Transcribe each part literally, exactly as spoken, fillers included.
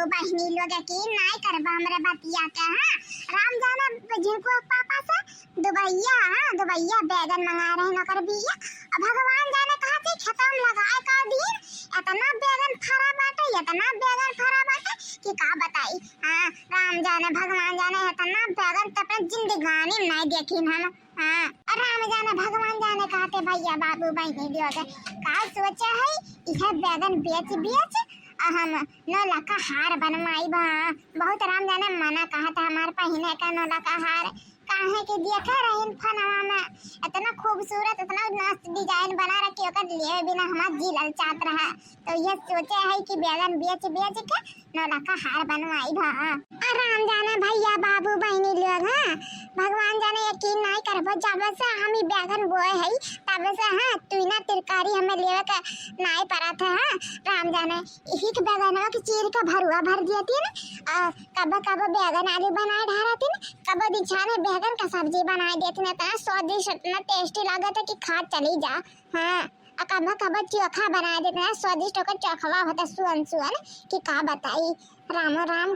बहिनी लोग यकीन नाई करबा हमरे बतिया के, हाँ। राम जाने जिनको पापा से दुबैया, हाँ, दुबैया बैगन मंगा रहे नौकर बिया। अब भगवान जाने कहाँ से खेतवा में लगाए का दिन, इतना बैगन फरा बाटे, इतना बैगन फरा बाटे कि का बताई। हाँ, राम जाने, भगवान जाने, इतना बैगन तो अपने जिंदगानी में नाई देखिन हम। हाँ, और राम जाने, भगवान जाने, कहते भैया, बाबू, बहिनी लोग का सोचे है, यह बैगन बेच, बेच, और हम नौ लाख का हार बनवाई बा। बहुत राम जाने मना कहत है हमार पहिने का नौ लाख का हार, काहे कि देखे रहिन फोनवा में, इतना खूबसूरत, इतना मस्त design बना रखी, ओकर लिए बिना हमार जी ललचात रहा। तो ये सोचे है कि बैगन बेच, बेच के नौ लाख का हार बनवाई बा। आ राम जाने भैया, बाबू, बहिनी लोग, हाँ, भगवान जाने यकीन नाई करबो, जब से हम ई बैगन बोए है, तब से, हाँ, तुइना तरकारी हमें लेवे के नाई परत है, हाँ, राम जाने। एक बैगनवा के चीर के भरुआ भर दियतिन, आ कब कब बैगन आलू बनाए डारतिन, कब दिछाने बैगन का सब्जी बनाए देतिन। इतना स्वादिष्ट, इतना tasty लागत है कि खा चली जा। हाँ, आ कब कब चोखा बनाए देतिन, स्वादिष्ट ओकर चोखवा होता सुअन सुअन कि का बताई। रामो राम,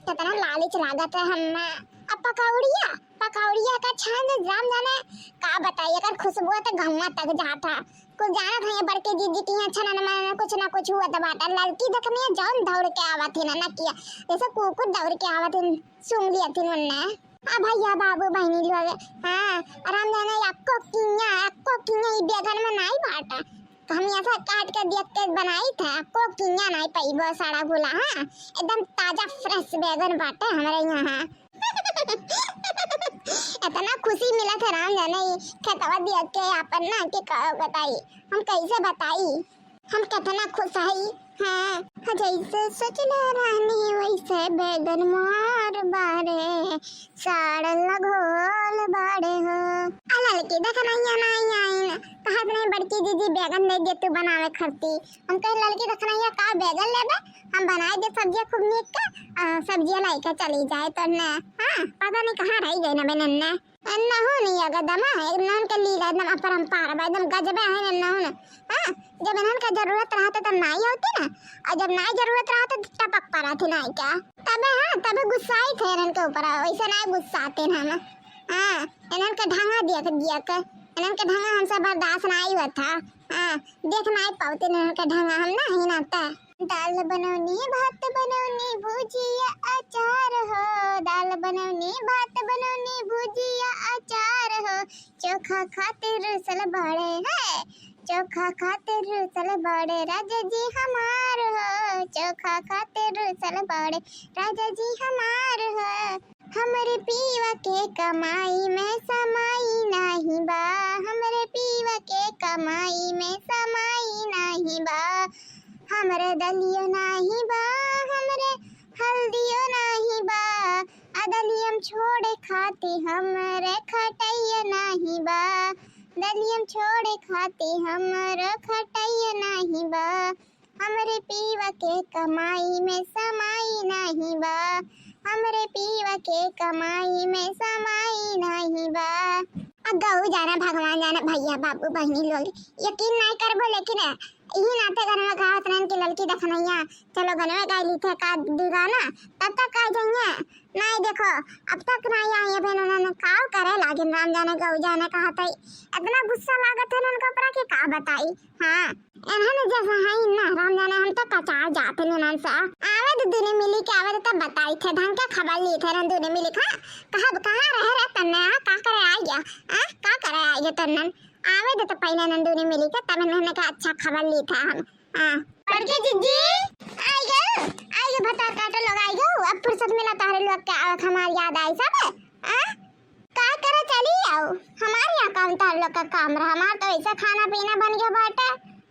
कितना लालिच लागत है हम्मा। आ पकौड़िया, पकौड़िया का छान राम जाने का बताई, एकर खुशबू तो गहुआ तक जाता। कुछ जानत है, बड़के जीजी की यहाँ छनन मनन कुछ ना कुछ हुआ तो बाटा। ललकी देखनी है, जौन दौड़ के आवत है ना, नकिया जैसे कुकुर दौड़ के आवत है, सूंघ लिया थी उनने। आ भैया, बाबू, बहिनी लोग, हाँ, राम जाने एक्को किया, एक्को किया ई बैगन में नाई बाटा। हम यहाँ से काट के देख के बनाई था, एक्को किया नाई पाइबो, सड़ा गुला, हाँ, एकदम ताजा fresh बैगन बाटे हमरे यहाँ। इतना खुशी मिलत है राम जाने ई खेतवा देख के आपन ना कि का बताई, हम कैसे बताई, हम कितना खुश हई। हाँ, जैसे सोचले रहनी वैसे बैगन मार बारे, साड़न लगोल बाड़े हो। आ ललकी देखनैया नाई आइन, कहत नहीं बड़की जीजी बैगन दे दे तू बनावे खरती। हम कहे ललकी देखनैया का बैगन लेबे, हम बनाए दे सब्जिया खूब नीक के, आ, सब्जिया लाई के चली जाए तो ने। हाँ, पता नहीं कहाँ रह गई ना बेनन ने। एन्नहू नहीं अगर दमा है, इन्हन के लीला एकदम अपरंपार बा, एकदम गजबे है इन्हन। हाँ, जब इन्हन का जरूरत रहता तब नाई होती ना, और जब नाई जरूरत रहता तो टपक पड़ा थी नाई का। तबे, हाँ, तबे गुस्साई थे इन्हन के ऊपर, वैसे नाई गुस्साते हैं हम। हाँ, इन्हन के ढंगा दिया के, दिया के, इन्हन के ढंगा हमसे बर्दाश्त नाई हुआ था। हाँ, देख नाई पावते इन्हन के ढंगा हम ना ही नाता। दाल बनौनी, भात बनौनी, भुजिया अचार हो। दाल बनौनी, भात बनौनी, भुजिया अचार हो। चोखा खातिर रुसल बाड़े है, चोखा खातिर रुसल बाड़े राजा जी हमार हो। चोखा खातिर रुसल बाड़े राजा जी हमार हो। हमरे पीवा के कमाई में समाई नाही बा, हमरे पीवा के कमाई में समाई नाही बा। हमरे दलियो नाही बा, हमरे हल्दियो नाही बा, आ दलियम छोड़े खाती हमरे खटैया नाही बा, दलियम छोड़े खाती हमरे खटैया नाही बा। हमरे पीवा के कमाई में समाई नाही बा, हमरे पीवा के कमाई में समाई नाही बा। आ गऊ जाना, भगवान जाना, भैया, बाबू, बहिनी लोग, यकीन नाई करबो, लेकिन यही नाते गनवा गावत रहन कि ललकी देखनैया, चलो गनवा गाई ली थे का दू गाना, तब तक आ जाइए। नाई देखो, अब तक नाई आई, अबे इन्होंने काव करे लागिन, राम जाने, गऊ जाने, कहा तई इतना गुस्सा लागत है इनके ऊपर कि का बताई। हाँ, इन्हन जैसे हैं ना, राम जाने, हम तो कचार जाते हैं इन्हन से। आवे दे दुने मिली के, आवे दे तब बताई थे, ढंग के खबर ली थे ना दुने मिली का। कहाँ, कहाँ रहे रे तन्ने, हाँ? का करे आ गया? हाँ? का करे आ गया तन्ने? आवे दे तो पहले इन्हन दुने मिली के, तब इन्हन का अच्छा खबर ली था हम। हाँ। बड़के जीजी, आई गए, आई गए, भतार काटे लोग आई गए। अब फुर्सत मिला तारे लोग के, आवे हमार याद आई सब। हाँ? का करे चली आओ? हमार यहाँ काम तार लोग का काम रहा, हमार तो ऐसा खाना पीना बन गया बाटे।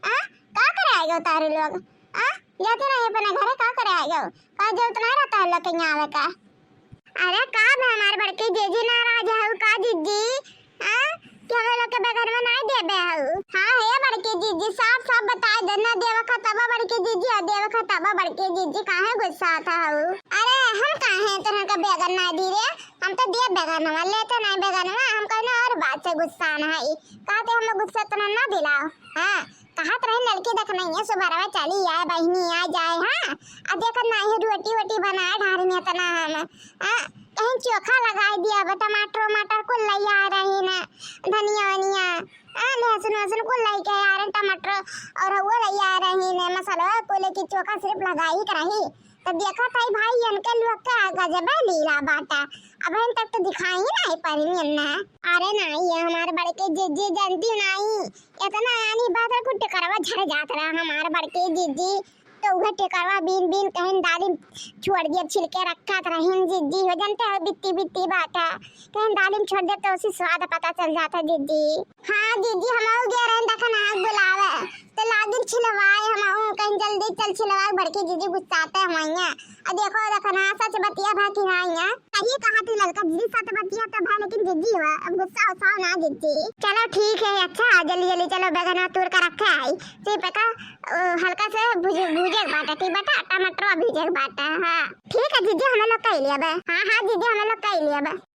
आ? का करे आए गो तारे लोग? आ? जाते रहे अपने घरे, का करे आए गो? का जरूरत नहीं रहता है लोग के यहाँ आवे का? अरे का बे हमार बड़की जीजी नाराज हऊ का जीजी? आ? कि हम लोग के बगल में नहीं देबे हऊ? हाँ हे बड़की जीजी, साफ साफ बताए दे, ना देवे खतबा बड़की जीजी, आ देवे खतबा बड़की जीजी, काहे गुस्सा आता हऊ? अरे हम काहे तोहन का बेगन ना दी रे? हम तो दिए बेगनवा, लेते नहीं बेगनवा, हम कौनो और बात से गुस्सा ना है। कहते हम लोग गुस्सा तो ना दिलाओ। हाँ, कहत रहे लड़की देख नहीं है, सुबह चली आए, बहिनी आ जाए। हाँ, अब देखत नाही है, रोटी वोटी बनाए ढारी में इतना हम, हाँ, कहीं चोखा लगाई दिया बा, टमाटर वमाटर कुल लइया रही न, धनिया वनिया, हाँ, लहसुन वहसुन कुल लइके आ रहे, टमाटर और वो लइया रही न, मसाला कुल की चोखा सिर्फ लगाई के रही। तो देखत है भाई, इनके लोग का गजबे लीला बाटा, अबहिन तक तो दिखाई नाही पड़ी इन्ना। अरे नाही, ये हमारे बड़के जिज्जी जानती नाही, इतना आनी बात है, कुछ टेकरवा झड़ जात रहा हमारे बड़के जिज्जी, तो उहे टेकरवा बीन बीन कहीं दाली में छोड़ दिया, छिलके रखत रहीन जिज्जी, हो जानते हो बित्ती बित्ती बाटा, कहीं दाली में छोड़ दे तो उसी स्वाद पता चल जाता जिज्जी। हाँ जिज्जी, हम गए रहे देखन आग बुलावे, तो लागिन छिलवाए हम, कहीं जल्दी चल छिलवाए, बड़की जिज्जी गुस्साते हमाइया। आ देखो देखन, हाँ, सच बतिया भा कि हाँ, यहाँ सही कहा तू ललका जिज्जी, सच बतिया तो भा, लेकिन जिज्जी हुआ, अब गुस्सा उस्सा ना जिज्जी। चलो ठीक है, अच्छा, जल्दी जल्दी चलो, बैगन तोड़ कर रखे आई, से पका, अ, हल्का से भूजे, भूजे के बाटा, ठीक बाटा, टमाटर भूजे के बाटा, हाँ। ठीक है जिज्जी, हमें लोग कह लिया बे। हाँ, हाँ जिज्जी, हमें लोग कह लिया बे।